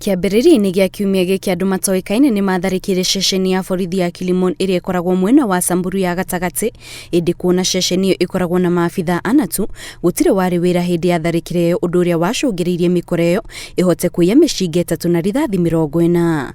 Kĩambĩrĩria-inĩ gĩa kiumia gĩkĩ andũ matoĩkaine nĩ matharĩkĩire ceceni ya borithi ya Kilimon ĩrĩa ĩkoragwo mwena wa Samburu ya gatagatĩ, ĩndĩ kuona ceceni ĩyo ĩkoragwo na maabithaa ana tu, gũtirĩ warĩ wĩra hĩndĩ ya tharĩkĩra ĩyo ũndũ ũrĩa wacũngĩrĩirie mĩkora ĩyo ĩhote kũiya mĩcinga ĩtatũ na rithathi 40.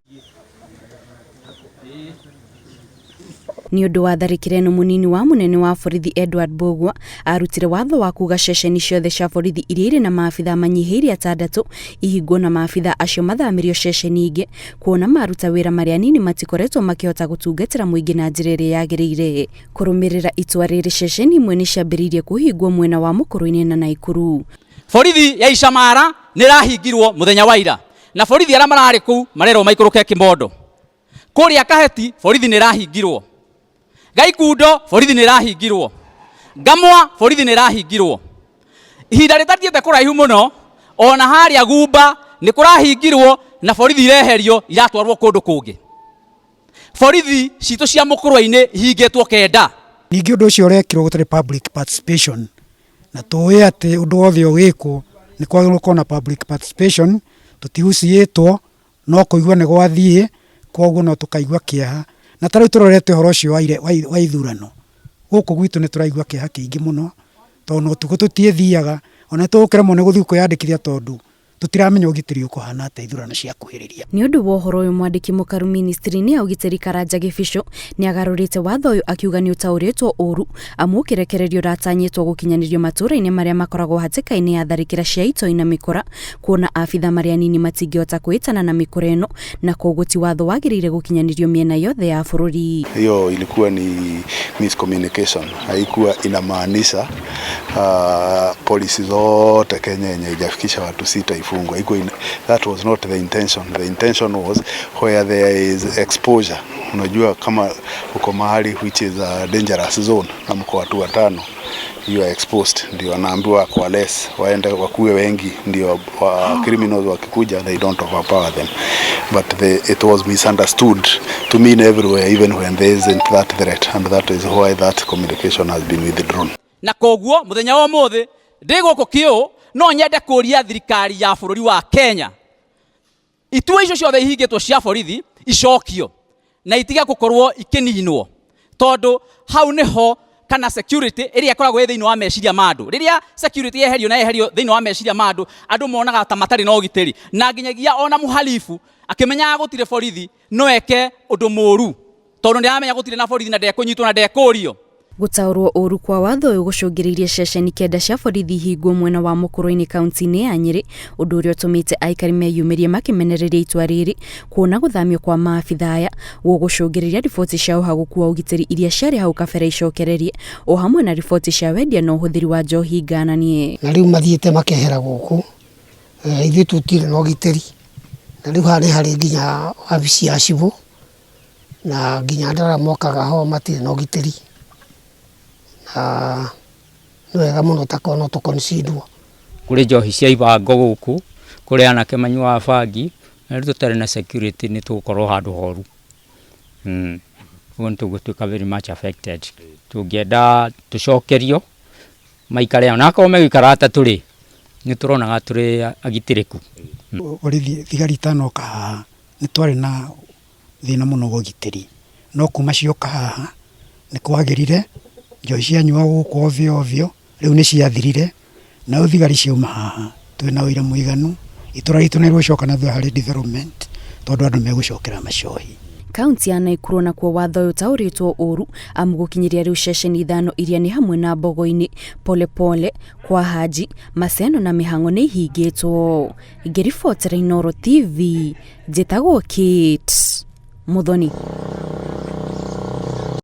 Nĩ ũndũ wa tharĩkĩra ĩno mũnini wa mũnene wa borithi Edward Mbugua arutire watho wa kuga ceceni ciothe cia borithi iria irĩ na maabithaa manyihĩire atandatũ ihingwo na maabithaa acio mathamĩrio ceceni ingĩ kuona maruta wĩra marĩ anini matikoretwo makĩhota gũtungatĩra mũingĩ na njĩra ĩrĩa yagĩrĩire. Kũrũmĩrĩra itua rĩrĩ ceceni imwe nĩ ciambĩrĩirie kũhingwo mwena wa Mũkũrũ-inĩ na Naikuru. Borithi ya Icamara nĩ ĩrahingirwo mũthenya wa ira na borithi arĩa mararĩ kũu marerwo maikũrũke Kimondo. Kũrĩa Kaheti borithi nĩ ĩrahingirwo. Gaikundo borithi nĩ ĩrahingirwo. Ngamwa borithi nĩ ĩrahingirwo. Ihinda rĩtathiĩte kũraihu mũno ona harĩa Gumba nĩ kũrahingirwo na borithi ireherio iratwarwo kũndũ kũngĩ. Borithi citũ cia Mũkũrwe-inĩ ihingĩtwo 9. Ningĩ ũndũ ũcio ũrekirwo gũtarĩ public participation, na tũĩ atĩ ũndũ wothe ũgĩkwo nĩ kwagĩrĩirwo gũkorwo na public participation, tũtihuciĩtwo no kũigua nĩ gwathiĩ, koguo no tũkaigua kĩeha. Na ta rĩu tũrorete ũhoro ũcio wa ithurano, gũkũ gwitũ nĩ tũraigua kĩeha kĩingĩ mũno, tondũ ona ũtukũ tũtiĩthiaga, ona nĩ tũgũkĩremwo nĩ gũthiĩ kwĩyandĩkithia tondũ tũtiramenya ũgitĩri ũkũhana atĩa ithurano ciakuhĩrĩria. Nĩ ũndũ wa ũhoro ũyũ mwandĩki mũkaru ministry-inĩ ya ũgitĩri Karanja Gĩbicũ nĩ agarũrĩte watho ũyũ akiuga nĩ ũtaũrĩtwo ũru amu ũkĩrekererio ũratanyĩtwo gũkinyanĩrio matũũra-inĩ marĩa makoragwo hatĩka-inĩ ya tharĩkĩra cia itoi na mĩkora kuona abitha marĩ anini matingĩhota kwĩĩtana na mĩkora ĩno na koguo ti watho wagĩrĩire gũkinyanĩrio mĩena yothe ya bũrũri. Hiyo ilikuwa ni miscommunication, haikuwa inamaanisha polisi zote Kenya yenye haijafikisha watu 6 ifungwe. Haikuwa that was not the intention. The intention was where there is exposure. Unajua kama uko mahali which is a dangerous zone na mko watu 5, you are exposed. Ndio wanaambiwa kwa less waende wakuwe wengi, ndio wa criminals wakikuja they don't overpower them. But it was misunderstood to mean everywhere even when there isn't that threat, and that is why that communication has been withdrawn. Na koguo muthenya wa umuthi ndi guku kiu no nyende kuria thirikari ya bururi wa Kenya itua icio ciothe ihingĩtwo cia borithi icokio na itige gũkorwo ikininwo, tondu hau niho kana security ĩrĩa ĩkoragwo ĩ thĩinĩ wa meciria ma andũ. Rĩrĩa security yeherio na yeherio thĩinĩ wa meciria ma andũ, andũ monaga ta matarĩ na ũgitĩri, na nginyagia ona mũhalifu akĩmenyaga gũtirĩ borithi no eke ũndũ mũru tondũ nĩ aramenya gũtirĩ na borithi na ndekũnyitwo na ndekũrio. Gũtaũrwo ũru kwa watho ũyũ gũcũngĩrĩirie ceceni 9 cia borithi ihingwo mwena wa Mũkũrũ-inĩ kaunti-inĩ ya Nyĩrĩ, ũndũ ũrĩa ũtũmĩte aikari meyumĩrie makĩmenereria itua rĩrĩ kuona gũthamio kwa maabitha aya gũgũcũngĩrĩria riboti cia ũhagũku wa ũgitĩri iria ciarĩ hau kabere icokererie, o hamwe na riboti cia wendia na ũhũthĩri wa njohi ngananie. Na rĩu mathiĩte makehera gũkũ, ithuĩ tũtirĩ na ũgitĩri, na rĩu haha nĩ harĩ nginya wabici ya cibũ, na nginya andũ arĩa mokaga ho matirĩ na ũgitĩri, na nĩ wega mũno ta korwo no tũ consider. Kũrĩ njohi cia ibango gũkũ, kũrĩ anake manyuaga bangi, na rĩu tũtarĩ na security nĩ tũgũkorwo handũ horu. Ũguo nĩ tũgũtuĩka very much affected. Tũngĩenda tũcokerio maikare ona akorwo megũikara atatũ rĩ, nĩ tũronaga tũrĩ agitĩrĩku. Borithi thigari itanoka haha nĩ twarĩ na thĩna mũno wa ũgitĩri, no kuma cioka haha nĩ kwagĩrire, njohi cianyuagwo gũkũ ovyo ovyo rĩu nĩ ciathirire, na rĩu thigari ciauma haha twĩna ũira mũiganu, itũra ritũ nĩ rĩgũcoka na thutha harĩ development tondũ andũ megũcokera macohi. Kaunti ya Naikuru onakuo watho ũyũ ũtaũrĩtwo ũru amu gũkinyĩria rĩu ceceni 5 iria nĩ hamwe na Mbogo-inĩ, Pole Pole, kwa Haji, Maseno na Mĩhang'o nĩ ihingĩtwo. Ngĩribotera Inooro TV, njĩtagwo Kate Muthoni.